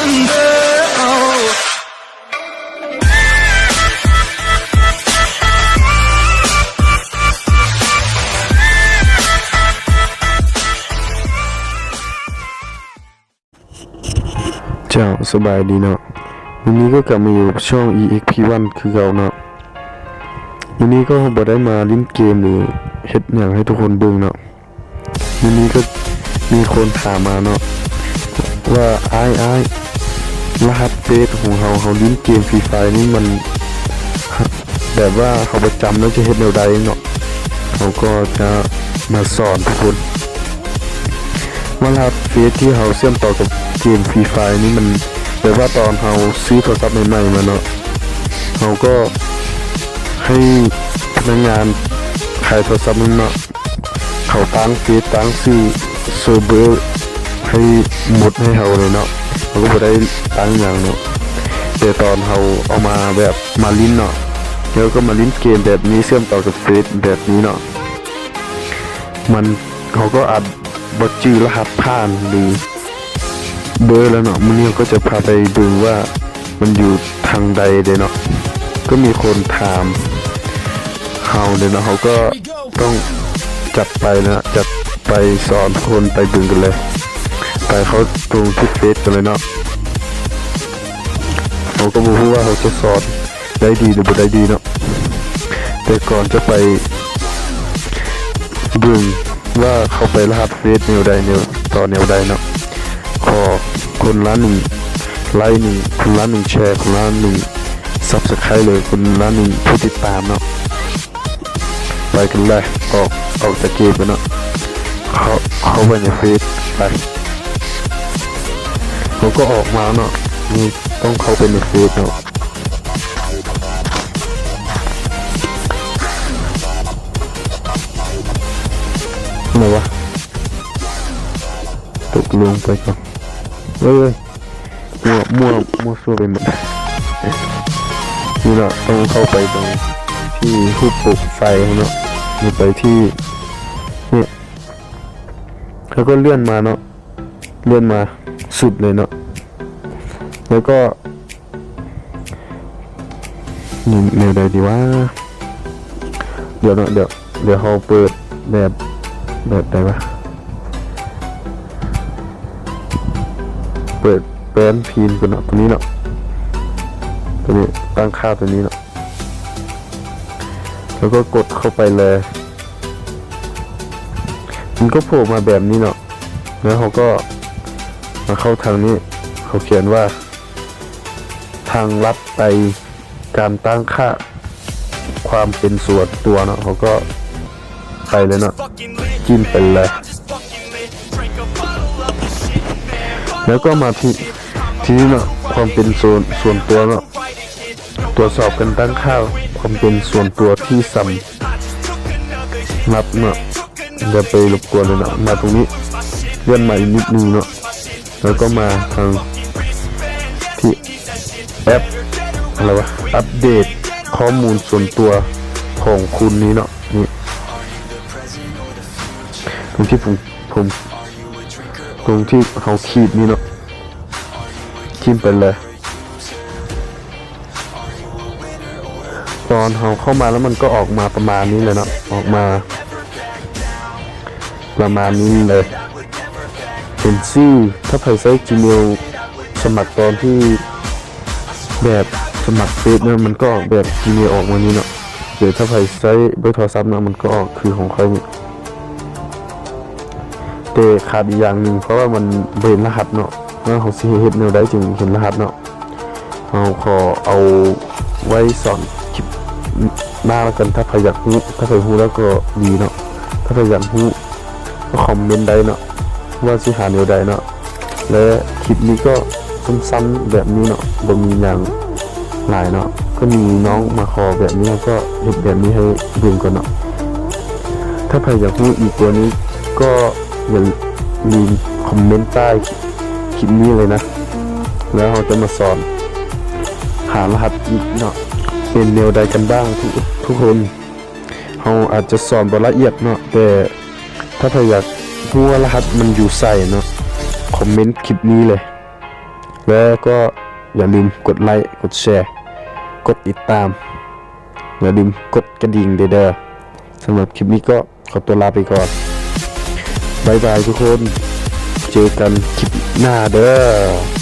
ເຈົ້າ ສະບາຍດີເນາະ, ມື້ນີ້ກໍກັບມາຢູ່ກັບຊ່ອງ ອີເອັກພີວັນ ຄືເກົ່າເນາະ. ມື້ນີ້ກໍບໍ່ໄດ້ມາຫຼິ້ນເກມ ຫຼື ເຮັດຫຍັງໃຫ້ທຸກຄົນເບິ່ງເນາະ. ມື້ນີ້ກໍມີຄົນຖາມມາເນາະ ວ່າ ອ້າຍ ອ້າຍ ລະຫັດເຟສຂອງເຮົາ ເຮົາຫຼິ້ນເກມຟຣີຟາຍນີ້ ມັນແບບວ່າເຮົາບໍ່ຈຳແລ້ວຈະເຮັດແນວໃດເນາະ. ເຮົາກໍຈະມາສອນທຸກຄົນວ່າລະຫັດເຟສທີ່ເຮົາເຊື່ອມຕໍ່ກັບເກມຟຣີຟາຍນີ້ ມັນແບບວ່າຕອນເຮົາຊື້ໂທລະສັບໃໝ່ໆມາເນາະ ເຮົາກໍໃຫ້ພະນັກງານຂາຍໂທລະສັບນັ້ນເນາະ ເຂົາຕັ້ງເຟສ ຕັ້ງຊື່ເຊີເວີໃຫ້ໝົດໃຫ້ເຮົາເລີຍເນາະ, ເຮົາກໍບໍ່ໄດ້ຕັ້ງຫຍັງເນາະ. ແຕ່ຕອນເຮົາເອົາມາແບບມາຫຼິ້ນເນາະ ແລ້ວກໍມາຫຼິ້ນເກມແບບນີ້ ເຊື່ອມຕໍ່ກັບເຟສແບບນີ້ເນາະ ມັນ ເຮົາກໍອາດບໍ່ຈື່ລະຫັດຜ່ານ ຫຼື ເບີແລ້ວເນາະ. ມື້ນີ້ເຮົາກໍຈະພາໄປເບິ່ງວ່າມັນຢູ່ທາງໃດເດ້ເນາະ. ກໍມີຄົນຖາມເຮົາເດ້ເນາະ, ເຮົາກໍຕ້ອງຈັດໄປນະ, ຈັດໄປສອນຄົນໄປເບິ່ງກັນເລີຍ. ໄປເຂົ້າຕົງທີ່ເຟສກັນເລີຍເນາະ. ເຮົາກໍບໍ່ຮູ້ວ່າເຮົາຈະສອນ ໄດ້ດີ ຫຼື ບໍ່ໄດ້ດີເນາະ. ແຕ່ກ່ອນຈະໄປເບິ່ງວ່າເຂົ້າໄປລະຫັດເຟສແນວໃດ ແນວ ຕໍ່ແນວໃດເນາະ, ຂໍຄົນລະໜຶ່ງໄລ ໜຶ່ງ ຄົນລະໜຶ່ງແຊ ຄົນລະໜຶ່ງຊັບສະໄຄຣບ໌ ຫຼື ຄົນລະໜຶ່ງຜູ້ຕິດຕາມເນາະ. ໄປກັນເລີຍ ອອກ ອອກຈາກເກມກັນເນາະ. ເຂົ້າ ເຂົ້າໄປໃນເຟສ ໄປ. ເຮົາກໍອອກມາເນາະ, ນີ້ຕ້ອງເຂົ້າໄປໃນເຟສເນາະ. ໄດ້ວະ? ຕົກລົງໄປກ່ອນ. ເອີຍ ເອີຍ ມົ້ວ ມົ້ວ ມົ້ວຊົ່ວໄປໝົດ. ນີ້ເນາະ ຕ້ອງເຂົ້າໄປຕົງທີ່ຮູບໂປຣໄຟລ໌ເນາະ, ນີ້ໄປທີ່ ນີ້ ແລ້ວກໍເລື່ອນມາເນາະ, ເລື່ອນມາສຸດເລີຍເນາະ. ແລ້ວກໍ ນີ້ແນວໃດດີວະ? ດຽວເນາະ ດຽວ ດຽວເຮົາເປີດແບບ ແບບໃດວະ? ເປີດແປນພີນກ່ອນເນາະ, ຕົວນີ້ເນາະ, ຕົວນີ້ ຕັ້ງຄ່າຕົວນີ້ເນາະ. ແລ້ວກໍກົດເຂົ້າໄປເລີຍ, ມັນກໍໂຜລ່ມາແບບນີ້ເນາະ. ແລ້ວເຮົາກໍມາເຂົ້າທາງນີ້, ເຂົາຂຽນວ່າ ທາງລັດໄປການຕັ້ງຄ່າຄວາມເປັນສ່ວນຕົວເນາະ, ເຮົາກໍໄປເລີຍເນາະ, ຈິ້ມໄປເລີຍ. ແລ້ວກໍມາທີ່ ທີ່ນີ້ເນາະ, ຄວາມເປັນສ່ວນ ສ່ວນຕົວເນາະ, ຕວດສອບການຕັ້ງຄ່າຄວາມເປັນສ່ວນຕົວທີ່ສຳລັບເນາະ. ຢ່າໄປລົບກວນເລີຍເນາະ, ມາຕົງນີ້ ເລື່ອນມາອີກນິດໜຶ່ງເນາະ. ແລ້ວກໍມາທາງທີ່ແອັບ ອະໄລວະ ອັບເດດຂໍ້ມູນສ່ວນຕົວຂອງຄຸນນີ້ເນາະ, ນີ້ ຕົງທີ່ຜົມ ຜົມ ຕົງທີ່ເຮົາຂີດນີ້ເນາະ, ຖິ້ມໄປເລີຍ. ຕອນເຮົາເຂົ້າມາແລ້ວມັນກໍອອກມາປະມານນີ້ແຫຼະເນາະ, ອອກມາປະມານນີ້ເລີຍ. ເຫັນຊື່ ຖ້າໃຜໃຊ້ຈີເມວສະໝັກຕອນທີ່ແບບສະໝັກເຟສເນາະ, ມັນກໍອອກແບບຈີເມວອອກມານີ້ເນາະ. ແຕ່ຖ້າໃຜໃຊ້ເບີໂທລະສັບເນາະ, ມັນກໍອອກຄືຂອງຂ້ອຍນີ້. ແຕ່ຂາດອີກຢ່າງໜຶ່ງ, ເພາະວ່າມັນບໍ່ເຫັນລະຫັດເນາະ, ວ່າເຮົາຊິເຮັດແນວໃດຈຶ່ງເຫັນລະຫັດເນາະ. ເຮົາຂໍເອົາໄວ້ສອນຄລິບໜ້າແລ້ວກັນ, ຖ້າໃຜຢາກຮູ້, ຖ້າໃຜຮູ້ແລ້ວກໍດີເນາະ, ຖ້າໃຜຢາກຮູ້ກໍຄອມເມັນໄດ້ເນາະ ວ່າຊິຫາແນວໃດເນາະ. ແລະ ຄລິບນີ້ກໍສັ້ນໆແບບນີ້ເນາະ, ບໍ່ມີຫຍັງຫຼາຍເນາະ, ກໍມີນ້ອງມາຂໍແບບນີ້, ເຮົາກໍເຮັດແບບນີ້ໃຫ້ເບິ່ງກ່ອນເນາະ. ຖ້າໃຜຢາກຮູ້ອີກກວ່ານີ້ກໍຢ່າລືມຄອມເມັນໃຕ້ຄລິບນີ້ເລີຍນະ. ແລ້ວເຮົາຈະມາສອນຫາລະຫັດອີກເນາະ, ເປັນແນວໃດກັນບ້າງທຸກ ທຸກຄົນ. ເຮົາອາດຈະສອນບໍ່ລະອຽດເນາະ, ແຕ່ຖ້າໃຜຢາກຮູ້ວ່າລະຫັດມັນຢູ່ໃສເນາະ, ຄອມເມັນຄລິບນີ້ເລີຍ. ແລ້ວກໍຢ່າລືມກົດໄລ ກົດແຊ ກົດຕິດຕາມ ຢ່າລືມກົດກະດິ່ງເດີເດີ. ສຳລັບຄລິບນີ້ກໍຂໍຕົວລາໄປກ່ອນ. ບາຍບາຍທຸກຄົນ. ເຈີກັນຄລິບໜ້າເດີ.